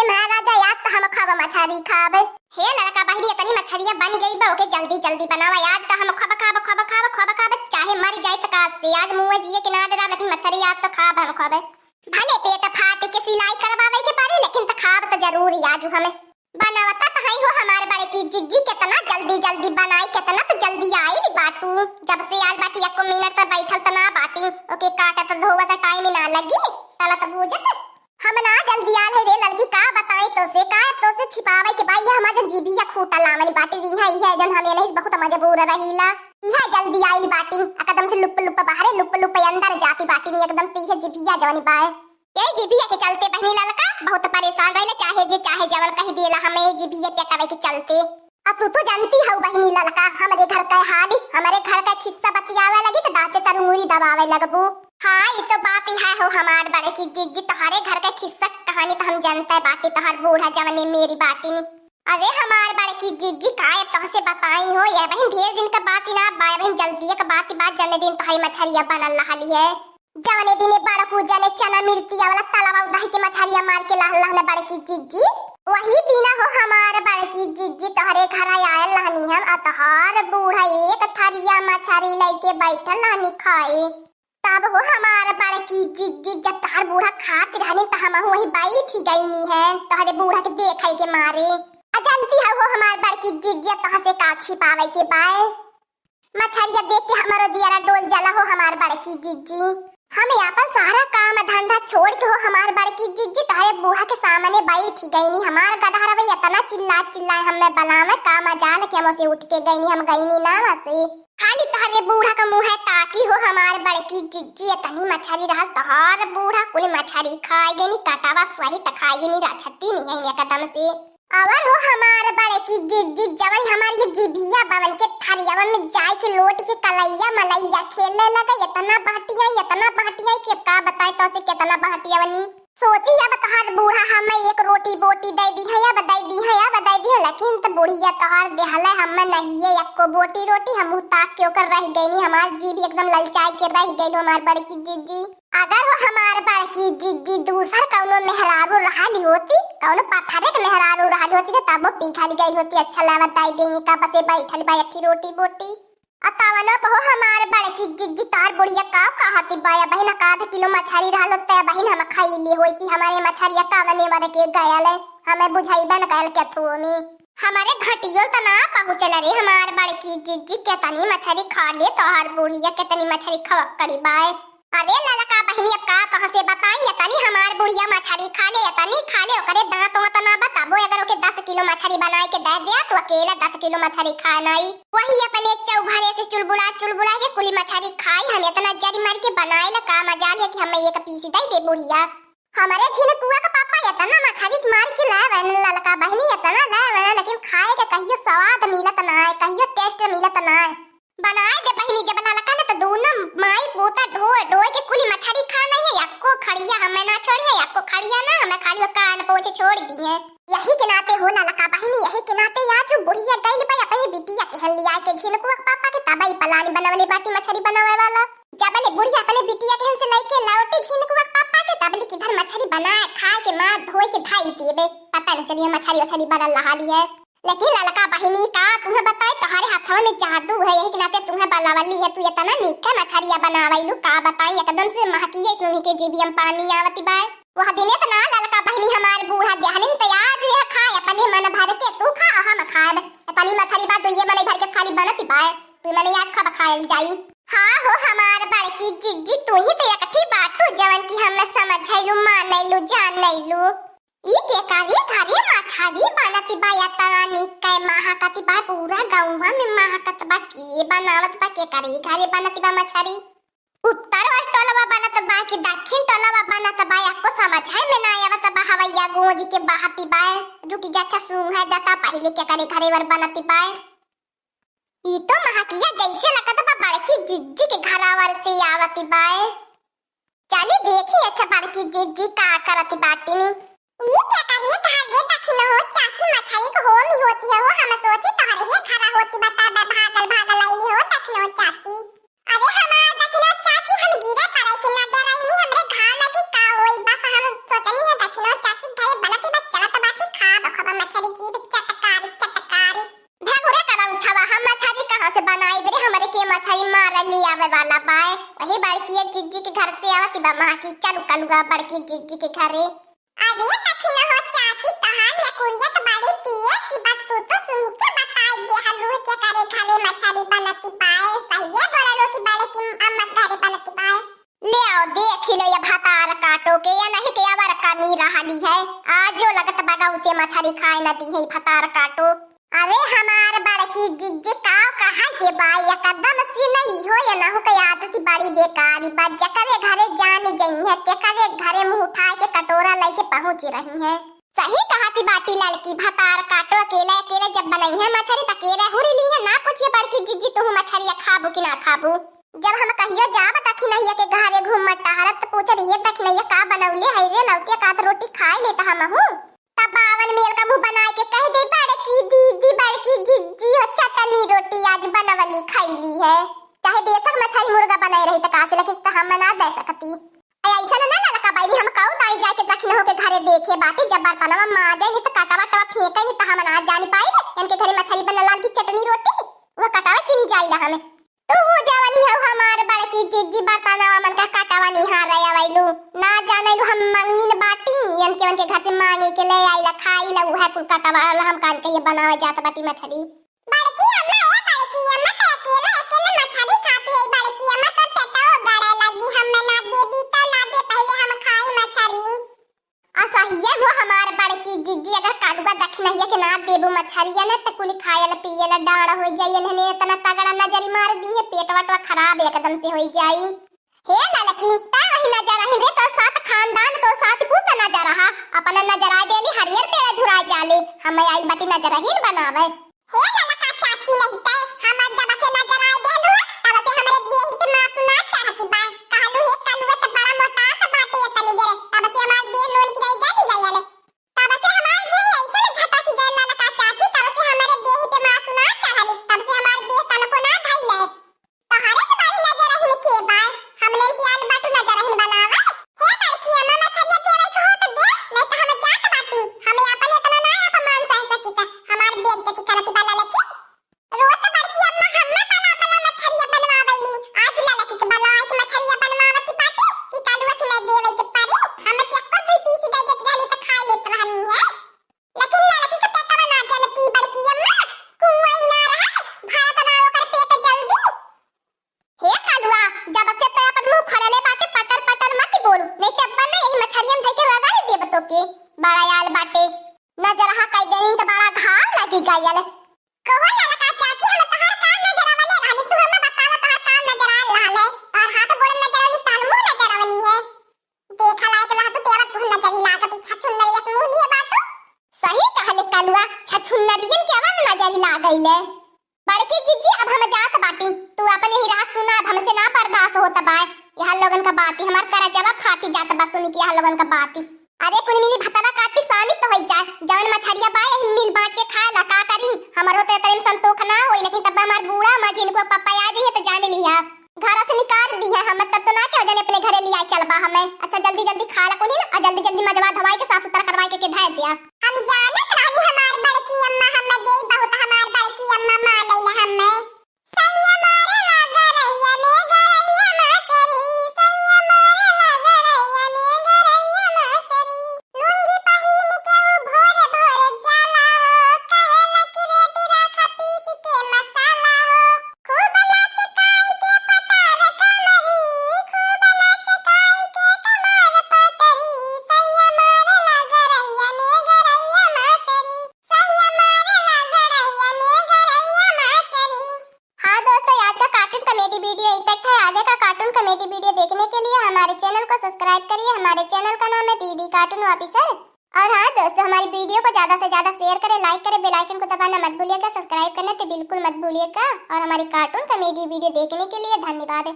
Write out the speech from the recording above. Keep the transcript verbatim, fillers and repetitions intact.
महाराजा, आज त हम खाब मछरी खाब। हे ललका बहिनी, इतनी मछरिया बन गई बा, ओके जल्दी जल्दी बनावा। आज त हम खाब, खाब, खाब, खाब, खाब, खाब, चाहे मर जाए त का से। आज मुँह जिए के ना डराब, लेकिन मछरी आज त खाब हम खाब। भले पेट फाट के सिलाई करवावे के पड़ी, लेकिन त खाब त जरूर ही आज हमें। बनावता त हई हो हमार बड़की जिज्जी, केतना जल्दी जल्दी बनाई, केतना त जल्दी आइल बाटू। जब से आइल बाटी एको मिनट त बैठल त ना बाटी, ओके काटत धोवत टाइम ना लगी, तलत भूजत। हम ना जल्दी आल है रे ललकी, का बताई तोसे, का तोसे छिपावे के बा, ये हमार जन जीभिया खूटा लावनी बाटी, इहा इहा जन हम नहीं बहुत मजबूर रहीला। इहा जल्दी आइल बाटी, एकदम से लुप लुप बाहरे, लुप लुप अंदर जाती बाटी, एकदम से इहा जीभिया जवनी बाए। ए जीभिया के चलते बहिनी ललका बहुत परेशान रहिले, चाहे जे चाहे जवन कही देला हमें ए जीभिया पेटवे के चलते। आ तू तो जानती हऊ बहिनी ललका, हमरे घर के हाली, हमरे घर के खिस्सा बतियावे लगी त दाँते तर उंगली दबावे लगबू। हाँ, ई तो बात ही है हो हमार बड़की जिज्जी, तोहरे घर के खिस्सा कहानी त हम जानते बाटी, तोहर बूढ़ा जवने मेरी बाटी नी। अरे हमार बड़की जिज्जी, का ये तोहसे बताई हो, ये बहिन ढेर दिन का बात ही ना बा, ये बहिन जल्दी का बात ही बात, जवने दिन तोहरी मछरिया बनल रहली है। जवने दिने बड़कू जने चना मिर्तिया वाला तलवा उदही के मछरिया मार के लाहल रहने बड़की जिज्जी, वही दिन हो हमार बड़की जिज्जी तोहरे घर आयल रहनी हम, आ तोहर बूढ़ा एक थरिया मछरी लेके बैठल रहनी खाए। तब हो हमार बड़की जिज्जी, जब तोहर बूढ़ा खात रहनी त हम वही बैठी गईनी है तोहरे बूढ़ा के देखे के मारे। आ जानती हो, हो हमार बड़की जिज्जी, अब तोहसे का छिपावे के बाय। मछरिया देख के हमारो जियरा डोल जाला हो हमार बड़की जिज्जी। हम आपन सारा काम धंधा छोड़ के हो हमार बड़की जिज्जी तोहरे बूढ़ा के सामने बैठ गईनी। हमार गदहरवे इतना चिल्ला चिल्लाए हमें बलावे, का मजाल कि हम उसे उठ के गईनी, हम गईनी ना वसे। खाली तोहरे बूढ़ा का मुँह ताकी हो हमार बड़की जिज्जी, इतनी मछरी रहल तोहर बूढ़ा कुल मछरी खाए गईनी, काटावा सहित खाए गईनी, रछती नहीं एकदम से। अवर हो हमार बड़की जिज्जी, जवन हमार ये जिभिया बवन के थरियावन में जाए के लोट के कलैया मलैया खेले लगे, इतना बहटिया, इतना बहटिया कि अब का बताए तोसे कितना बहटियावनी। सोची अब तोहार बूढ़ा हमें एक रोटी बोटी दे दी है, अब दे दी है, अब दे दी है, लेकिन त बुढ़िया तोहार देहले हमें नहीं है एको बोटी रोटी, हम मुँह ताक के ओकर रह गईनी, हमार जीभ एकदम ललचाए के रह गई हमार बड़की जिज्जी। अगर वो हमार बड़की जिज्जी दूसर कौनो मेहरारू रहली होती, कौनो पत्थरे के मेहरारू रहली होती, तो तब वो पिघल गई होती। अच्छा लागत दाई देंगे का बसे बैठल बा अखी रोटी बोटी। आ तवनो बहो हमार बड़की जिज्जी तार बुढ़िया का कहती बा, बहिन आध किलो मछरी रहल होते बहिन हम खैली होती, हमारे मछरिया कवने मर के गयल है, हमें बुझाइबे न कयल के थोमी। हमारे घटियो त ना पहुँचल रे हमार बड़की जिज्जी, केतनी मछरी खा ले तोहार बुढ़िया, केतनी मछरी खवक्कड़ी बाय। अरे ललका बहिनी, अब का तोहसे बताई, एतनी हमार बुढ़िया मछरी खा ले, एतनी खा ले, ओकरे दाँत वाँत ना बा, तबो अगर ओके दस किलो मछरी बनाए के दे दे, तो अकेला दस किलो मछरी खाए नाई। वही अपने चौघरे से चुलबुला चुलबुला के कुली मछरी खाई, हम एतना जरी मर के बनाए ला का मजाल है कि हमें एक पीस दे दे बुढ़िया। हमरे झिनकुआ के पापा एतना मछरी मार के लाए बहन ललका बहिनी, एतना लाए बहन, लेकिन खाए के कहियो स्वाद मिलत ना है, कहियो टेस्ट मिलत ना है। बनाए दे बहिनी, जब ललका न त दोनों माई पोता ढोए ढोए के कुली मछरी खा नहीं है, यक्को खड़िया हमें ना छोड़िए, यक्को खड़िया ना हमें खाली वो कान पोछे छोड़ दिए। यही के नाते हो ललका बहिनी, यही के नाते आज बुढ़िया गइल बा अपनी बिटिया के हन लिया के झिनकुआ के पापा के तबई पलानी बनवले बाटी मछरी बनावे वाला। जबले बुढ़िया अपने बिटिया के हन से लइके लौटी झिनकुआ के पापा के, तबले किधर मछरी बनाए खाए के मार धोए के धाई देबे, पता न चलिए मछरी वछरी बनल रहा है। लेकिन ललका बहिनी का तुम्हें बताई, तोहरे हाथवा में जादू है, यही के नाते तुम्हें बलावली है। तू इतना नीक मछरिया बनावैलू, का बताई, एकदम से महकिए सुन के जीभिया में पानी आवत बाय। वह दिने त ना ललका बहिनी हमार बूढ़ा देहलिन, त आज यह खाए अपने मन भर के, तू खा हम खाएब। इतनी मछरी बा दुइये मने भर के खाली बनत बाय, तू मने आज खब खायल जाई। हाँ हो हमार बड़की जिज्जी, तू ही त एकठी बाटू जवन की हम समझैलू, मानैलू, जानैलू। ई केकरे घरे मछरी बनत बा, एतना नीक कै महकत बा, पूरा गौवा में महकत बा। के बनावत बा, केकरे घरे बनत बा मछरी? उत्तर वाल टोलवा बनत बा कि दक्षिण टोलवा बनत बा, एको समझै में ना आवत बा। हवैया गूंज के बहत बा, रुकी जा, अच्छा सूंघै जाता पहिले केकरे घरे वर बनत बा। ई तो महकिया जैसे लगत बा बड़की जिज्जी के घरावर से आवत बा। चली देखी अच्छा बड़की जिज्जी का करत बाटिनी। ई केकरे घर रे दखिनो चाची, मछरी के होमी होती है हो, हम सोची तोहरे ही घरा होती, बता बे भागल भागल आईली हो दखिनो चाची। अरे हमार दखिनो चाची, हम गिरे पड़े कि ना डराइनी, हमरे घाव लगी का होई, बस हम सोचनी है दखिनो चाची घरे बनती बा, चलत नाई बरे हमरे के मछरी मार ले आवे वाला बाय। वही बड़की जिज्जी के घर से आवत बा, महा की चलू कलुआ बड़की जिज्जी के घरे। अरे दखिनहो चाची, तहार नेकुरिया त बड़ी तेज बा, तू तो सुन के बताई दे हलू के करे घरे मछरी बनती बाय। सहिए बोललो कि बड़की अम्मा घरे बनती बाय। ले आओ, देख ही लो ये भतार काटो के, या नहीं के अबर कमी रहली है। आज जो लगत बगा उसे मछरी खाए न दी है भतार काटो। अरे हमार बड़की जिज्जी, काव कहा के बा, एकदम से नहीं हो, या ना हो के आदत बड़ी बेकारी बा। जकरे घरे जान जइहे, तेकरे घरे मुंह उठाए के कटोरा लेके पहुंच रही है। सही कहती बाटी ललकी, भतार काटो अकेले अकेले जब बनई है मछरी त अकेले हुरी ली है। ना पूछिए बड़की जिज्जी, तुहू मछरिया खाबू कि ना खाबू। जब हम कहियो जाब दखिनहिया के घरे घूम टहरत त पूछ रही है, दखिनहिया का बनौले है रे लौतिया, का त रोटी खाए ले त हमहू। तब बावन मेल का मुंह बनाए के कह दे, बड़की दीदी, बड़की जिज्जी हो, चटनी रोटी आज बनवली खैली है। चाहे बेशक मछली मुर्गा बनाए रही त का से, लेकिन त हम ना दे सकती। ऐसा ना ललका बहिनी, हम कऊ ताई जाए के दखिनहो के घरे देखे बाटी, जब बर्तनवा माजे नहीं त कटवा टवा फेंके नहीं त हम ना जानी पाई। इनके घरे मछली बनल लाल की चटनी रोटी, वो कटवा चिन्ही जाइला हमें। तू हो जवन हो हमार बड़की जिज्जी, बर्तनवा मन का कटवा निहार रहे वैलू। ना जाने लू हम मंगिन बाटी, इनके उनके घर से मांगे के ले आइला, खाइला, उहे कुल कटवा हम कान के ये बनावे जात बाटी मछली। बड़की अम्मा, ए बड़की अम्मा, त अकेले अकेले मछरी खाती है बड़की अम्मा, तो पेटवा गड़े लगी, हमें ना देबी त ना दे, पहले हम खाई मछरी। असहिए हो हमार बड़की जिज्जी, अगर कालुआ दखिनहिया के ना देबू मछरिया न त कुल खायल पियल डांड हो जाई, इन्हें इतना तगड़ा नजरी मार दी है, पेट वटवा खराब एकदम से हो जाई। हे ललकी, ता वही नजर रही रे, तोर सात खानदान, तोर सात पुस्त नजर रहा, अपना नजर आ देली हरियर पेड़ झुराए जाले, हमें आई बटी नजर रही बनावे। हे ललका चाची नहीं ते, हम जब से नजर आए देहलू, तब से हमरे देही के मांस ना चाहती बा। कहलू हे कलुआ त बड़ा मोटा त बाटे ये तनी देर, तब से हमार देह नून की रही गली गई हले। तब से हमार देह ऐसे न झटकी गए ललका चाची, तब से हमरे देही के मांस ना चाहली, तब से हमार देह तनको ना धइल है। तोहरे से बड़ी नजरहीन के बाय? हमने की आल बाटू नजरहीन बनावा। हे बड़की अम्मा, मछरिया देवे के हो तो दे, नहीं तो हम जात बाटी। हमें अपन इतना ना अपमान सह सकी त हमार बेइज्जती करती बा ललकी। रोत बड़की अम्मा हम्मे बला बला मछरिया बनवावेली। आज ललकी के बला आई के मछरिया बनवावती बाटी कि कलुआ के नहीं देवे के पड़ी। हम तो एको दुई पीस दे देत रहली त खा लेत रहनी है। लेकिन लड़की के पेटवा ना जलती बड़की अम्मा, कुआं ही ना रहे, भरत ना ओकर पेट जल्दी। हे कलुआ, जब से तै अपन मुंह खोलले बाटे पटर पटर मत बोल, नहीं ते अपन ने यही मछरियन धई के रगड़ देब तोके। बड़ा आल बाटे, नजरहा कई देनी त बड़ा घाव लगी गयल। कहो ललका चाची, हम तोहार कान नजरवले रहनी, तू हमें बतावा तोहार कान नजर आल रहले, तोहार हाथ गोड़ नजरवनी, तोहार मुंह नजरवनी है। देखा लायक रह तू, तेरा तू नजरी लागत, इच्छा छुन्नरियस मुंह लिए बाटू। सही कहले कलुआ, छछुन्नरियन के अब नजरी लागइले। बड़की जिज्जी, अब हम जात बाटी, तू अपन यही राह सुना, अब हमसे ना बर्दाश्त होत बाय। यहाँ लोगन का बाती हमार करजवा फाटी जात बा सुन के यहाँ लोगन का बाती। अरे कुल मिली भतवा काटी सानी तो होई जाए, जवन मछरिया बाय यही मिल बांट के खाए ला का करी, हमरो तो इतने में संतोख ना होई, लेकिन तब हमार बूढ़ा अम्मा जी इनको पप्पा आ जाइए तो जान लिया। घर से निकाल दी है हम, तब तो ना के वजन अपने घरे लिया चलबा हमें। अच्छा जल्दी जल्दी खा ला कुल ही ना, और जल्दी जल्दी मजवा धवाई के साफ सुथरा करवाई के, के धर दिया। हम जानत रहनी हमार बड़की अम्मा हम दे बहुत, हमार बड़की अम्मा मार गई हमें। सैया मारे लागा रहिया में गरैया मछरी, सैया मारे लागा रहिया में गरैया मछरी। लुंगी पहिन के उ भोरे भोरे जाला हो, कहेला कि रेडी राखा पीस के मसाला हो। खूब लचकाई के पतार कमरी, खूब लचकाई के कमर पतरी, सैया मारे लागा रहिया में गरैया मछरी, सैया मारे लागा रहिया में गरैया मछरी। हाँ दोस्तों, आज का cartoon comedy video यहीं तक है। आगे का cartoon comedy video देखने के लिए हमारे channel को subscribe करिए। हमारे channel का नाम है दीदी Cartoon Official। और हाँ दोस्तों, हमारी video को ज़्यादा से ज़्यादा share करें, like करें, bell icon को दबाना मत भूलिएगा, subscribe करना तो बिल्कुल मत भूलिएगा। और हमारी cartoon comedy video देखने के लिए धन्यवाद।